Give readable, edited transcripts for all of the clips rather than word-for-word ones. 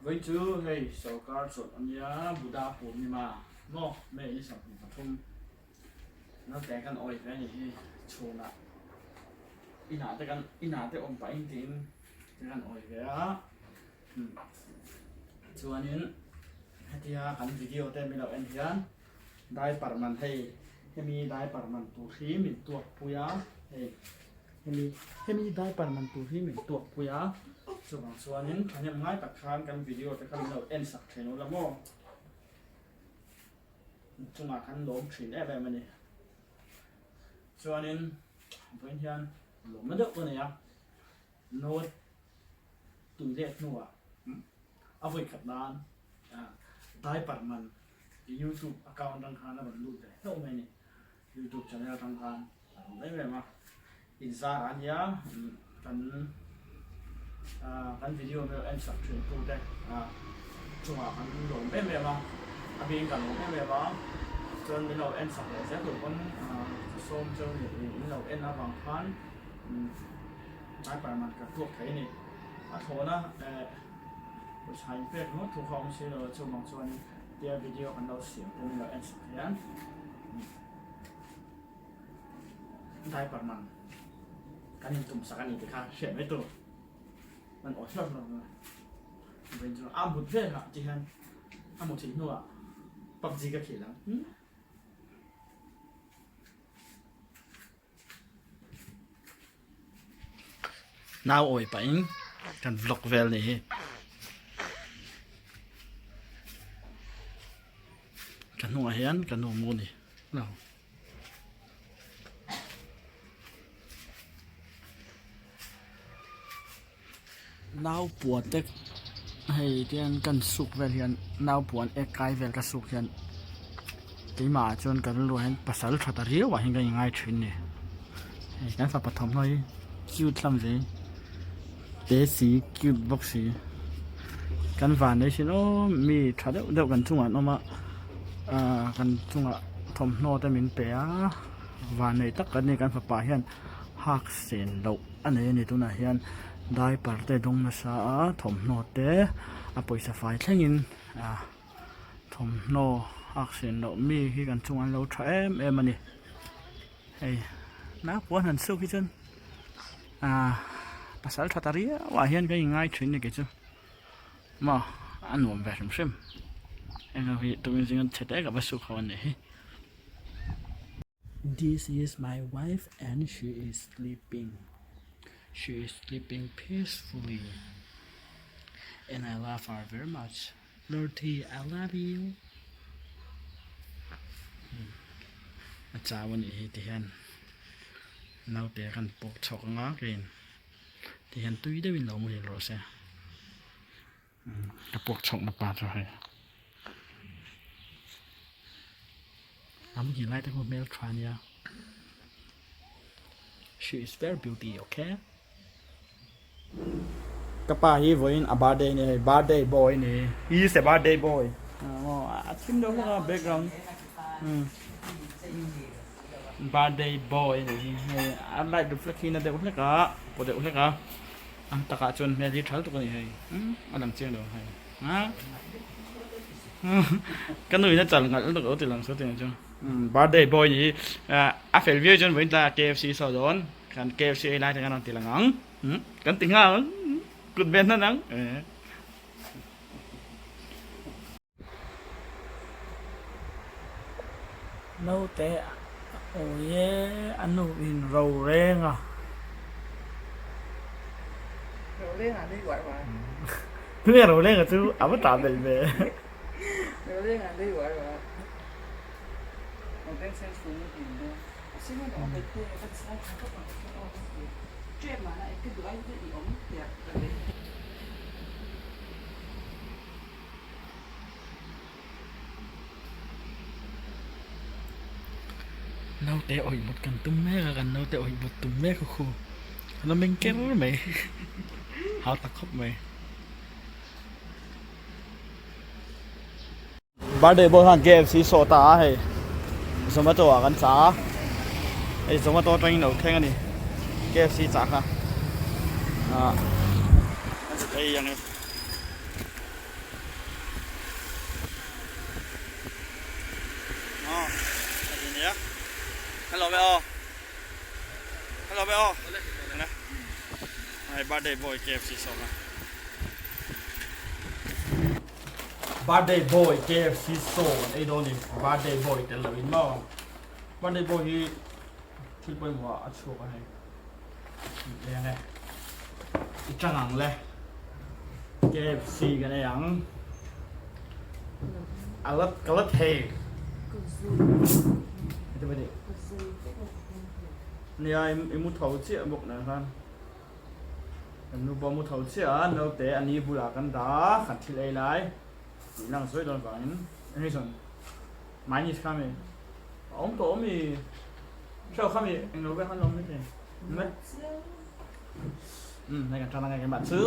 Vawiin chu hei sorkar chawlh a nia Buddha Purnima maw May ni 23 naute kan awi ve a nih hi chhunah inah te kan inah te awm pahin tiin te kan awi ve a chuanin hetia kan video te min lo en hian diaper man hei hemi diaper man tur hi min tuak pui a hei. Hemi hemi diaper man tur hi min tuak pui a, chuvang chuanin thahnem ngai tak khan kan video te kha min lo en sak thin ula maw? Chungah khan lawm thin em em a ni. Chuanin vawiin hian lawmna deuh ka nei a, note tui let hnuah a vawi khat nan diaper man youtube account atang khan a rawn lut ve hlauh mai a ni. Youtube channel atang khan a awm em em a, inzar a nia kan kan video vel en sak thin tu te chungah kan lawm em em a, a bikin ka lawm em em a, chuan min lo en sak leh zel tur pawn ka sawm cheu ni in lo en avang khan diaper man ka tuak thei a ni, a thlawhna pawisa in pek ringawt thu kha a awm si lo a chuvang chuanin tia video kan lo siam te min lo en sak hian. Diaper man kan in tum sak a ni tih kha hriat mai tur an aw hlawk hlawk mai vawiin chu a mut vel ah ti hian a mut thih hnuah PUBG ka khel ang. Nau awi pahin kan vlog vel ni hi. Ka hnungah hian ka nu mu ni lo. Nau puan te hei tian kan suk vel hian nau puan ek kai vel ka suk hian keimah ah chuan ka rilru ah hian pasal tha ta riau ah hian ka inngai thin a ni hei kan fapa thawmhnaw hi cute hlawm zel te si cute bawk si kan van mai sin aw mi tha deuh deuh kan chungah an awm a ahh kan chungah thawmhnaw te min pe a vannei tak kan ni kan fapa hian hak sen loh. A nei a ni tunah hian diaper te dawng nasa a thawmhnaw te a pawisa fai thlengin ah thawmhnaw hak sen loh mi hi kan chungah an lo tha em em a ni hei naupuan han suk hi chuan ah pasal tha ta riau ah hian ka inngai thin a ni kei chu maw a nuam ve hrim hrim heng ho hi tukin zinga chhe te ka va suk ho an nih hi. This is my wife and she is sleeping she is sleeping peacefully and I love her very much Lorthy I love you a chau a nih hi ti hian naute kan pawk chhawk anga keiin ti hian tui deuhin lo muhil rawh se ka puak chhawk na pa chu hei a muhil lai te khu hmel tha ania she is very beauty okay ka pa hi vawiin a birthday a ni hei birthday boy a ni he is a birthday boy a thim deuh hlek a background birthday boy a ni hi hei a light reflect hi na deuh hlek a paw deuh hlek a. Ang takah chuan hmel hi thal tuk a ni hei a lang chiang lo hei a ka nu in a chal ngalh lutuk lo ti lang saw tiang chu birthday boy ni hi a fel viau chuan vawiin tlaiah KFC saw dawn kan KFC ei lai te kan rawn ti lang ang kan ti nghal ang kut ven hnan ang. Naute awi e a nu in ro reng a. Ro reng a nui uar uar. Tunge ro reng a chu a va tah belh ve. Ro reng a nui uar uar. Ro reng sen sung in hlim dawn. A sin a awm ve te ka chhai tha khawp ang chu aw ka ti. Ṭem ah na ka duh ai chu i awm tiah ka lei. Naute awih mut kan tum mek a kan naute awih mut tum mek a khu an awm eng ker mai hau tak khawp mai. Birthday boy khan KFC saw ta a hei Zomato ah kan chah a hei Zomato atangin lo thleng a ni KFC chah kha ah ei ang e. Kan lawm e aw. Kan lawm e aw. Hei birthday boy KFC sawm a. Birthday boy KFC sawm an ei dawn ni. Birthday boy tel lo in maw. Birthday boy hi thil pawimawh ah a chhuak a hei. Leng e. I tang ang le. KFC kan ei ang. A la ka la thei. Nia i mu tho chiah bawk nen khan. Kan nu pawh a mu tho chiah a, naute a ni bulah kan dah a, kan thil ei lai tih lang sawi dawn vangin eng sawn mayonnaise kha mi a awm tawh awm i hreu kha mi eng lo vel khan awm maithei um hei kan tan angai keimah chu.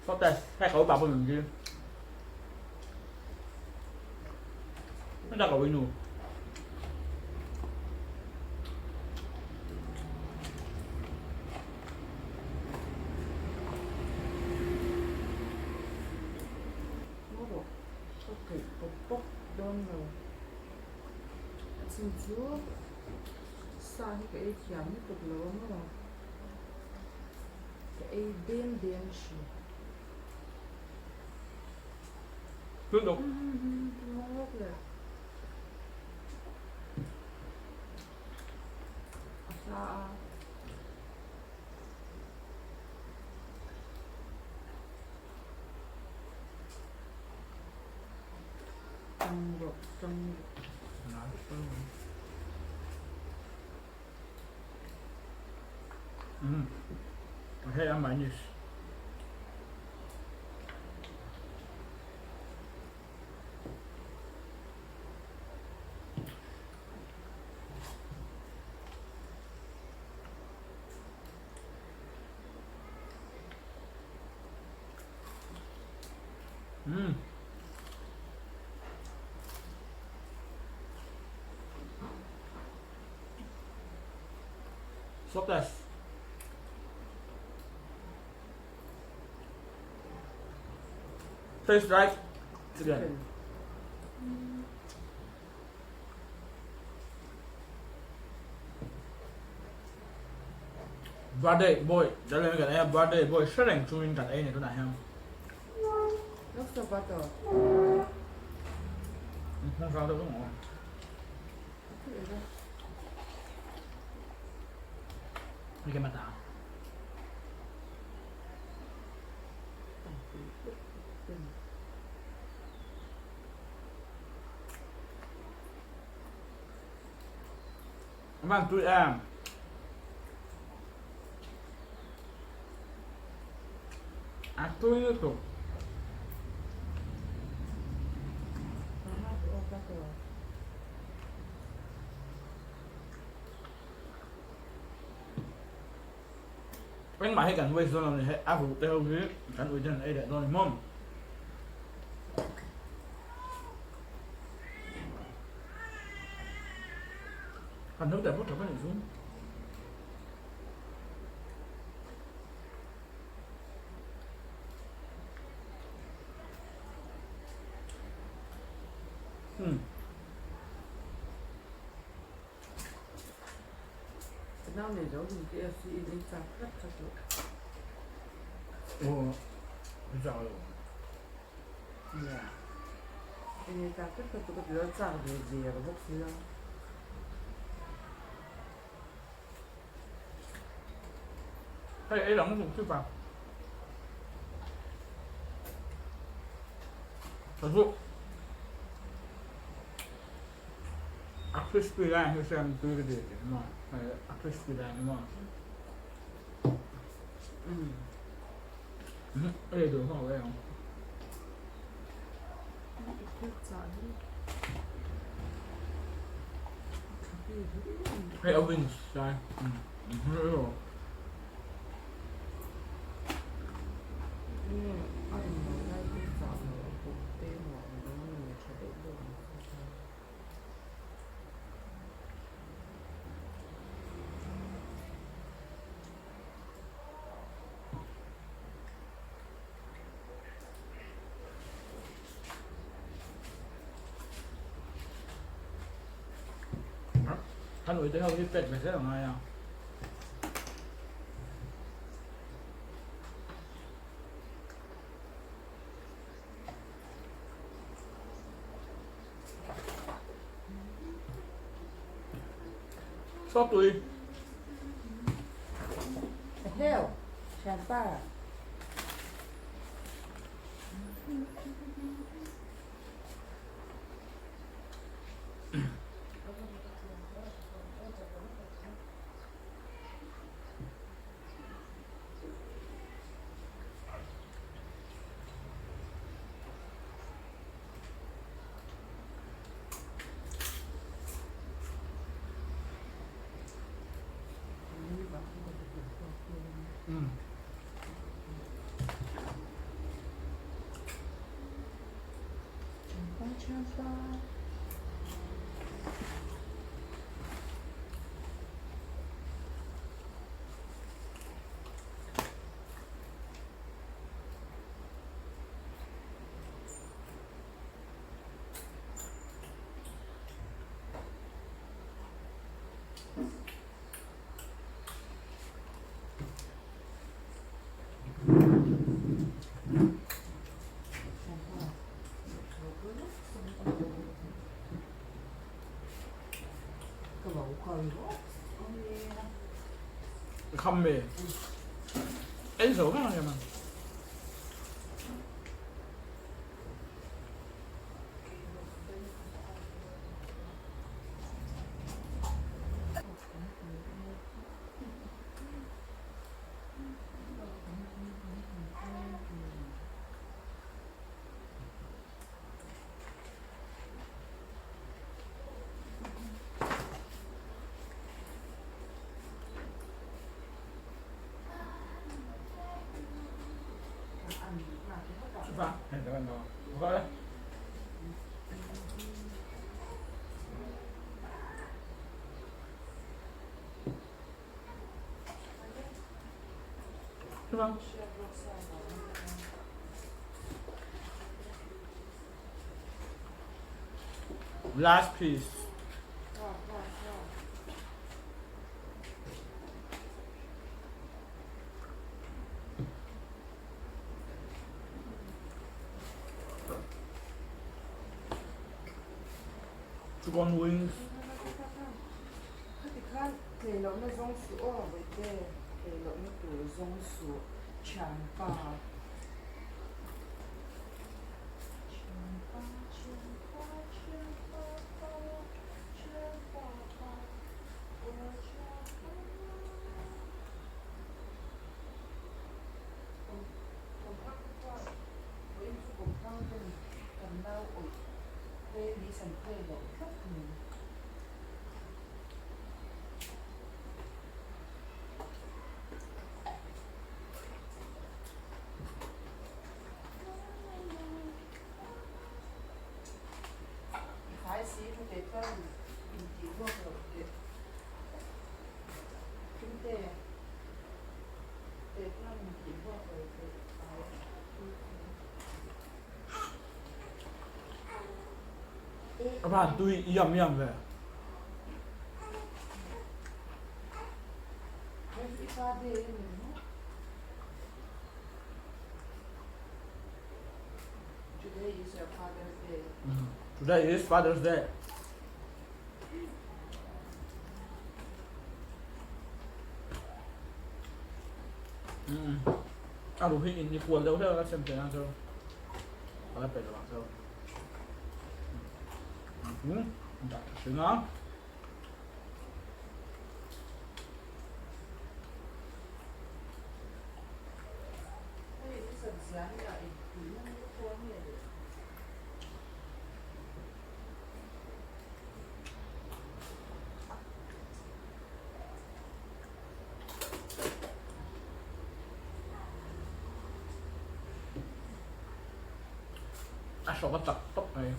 Sốt đây, hai khẩu bảo mình chứ. Nó đặt ở bên nụ. Sa hi ka ei thiam lutuk lo a maw? Ka ei deng deng thin. Lutuk. A hla a. Tang rawh, tang rawh. Hei a mayonnaise. Umm. Swap test. Taste like chicken. Birthday boy, jalem kan ei a birthday boy hre reng chungin kan ei ni tunah hian. Lobster butter. Hmang hrang deuh deuh ang. Ni ke mata. Van tui em. A tui lutuk. Engmah hi kan waste dawn lo ni hei a ruh te ho hi kan ui ten an ei leh dawn ni maw. Kan naute pawh tha panih chu. Nau nei zo hun KFC in ei chak tlat kha chu. Aw, i chak lo. Nia. Ei chak tlat kha chu ka ti lo chak ve der bawk sia. Hei ei lang lutuk chu pa. Ka chu a crispy lai hi siam tui ka ti maw hei a crispy lai ni maw ei duh ho ei ang. Hei a wings lai. Kan uite ho hi pek ve zel a ngai a. Saw tui. Heo, thianpa. Kham me. Ei zo vek ang em ang. 吃饭，哎，这个喏，我来。是吧？Last piece. Chicken wings. Khati khan tlei lohna zawng suh aw Vaite, tlei lohna tur zawng suh thianpa. Thianpa, thianpa, thianpa pa, thianpa pa, aw thianpa. Kumthang te chuan vawiin chu kumthang ten kan nau awih te ni san play loh tlat mai. I fai si thu te chuan intih ruak loh teh thimte te chuan intih ruak loh teh fai A van tui iam iam ve. Today is your Father's Day. Today is Father's Day. A ru hi in ni kual deuh hlek a sem theih ang chu a la pe lo ang chu. Dah tha hring a. A hrawk a chak tawp mai.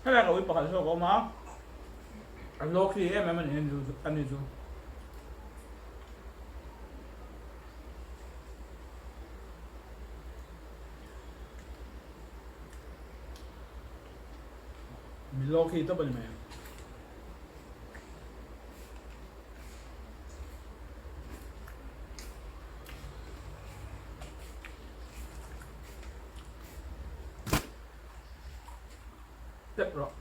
Helai ka ui pakhat zawk a awm a, a low key em em a ni a ni chu. Mi low key tawp a ni mai. Tep rawh.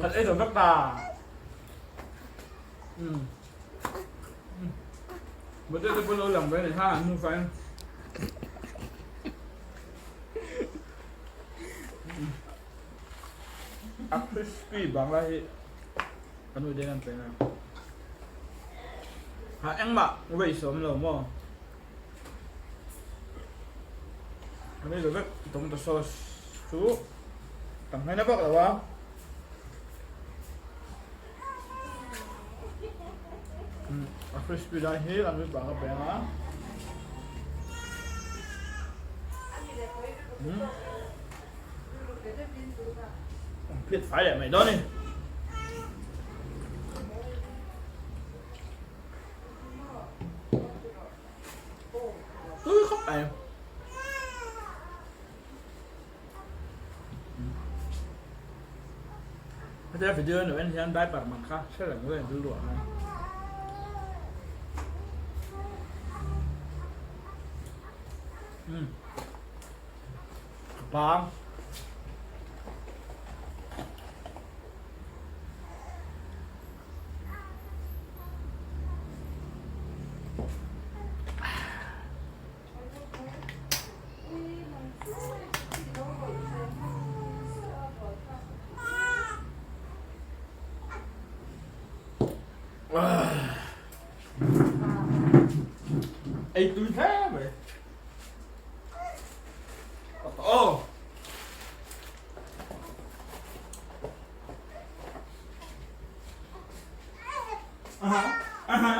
Kan ei zo vek ta. Um. Bute te pawh lo lang ve ni ha an nu fain. A crispy bangla hi ka nu den an pe na. Ha engmah waste a awm lo maw? Kan ei zo vek tomato sauce chu tam hmaina vak lo a. A crispy lai hi an ui bang a beng a. Phiat fai leh mai dawn ni. Tui khawp mai. Hetia video no en hian diaper man kha hre reng reng rilru ah khan. Bang. Ei tui hle mai. Oh. Aha. Aha.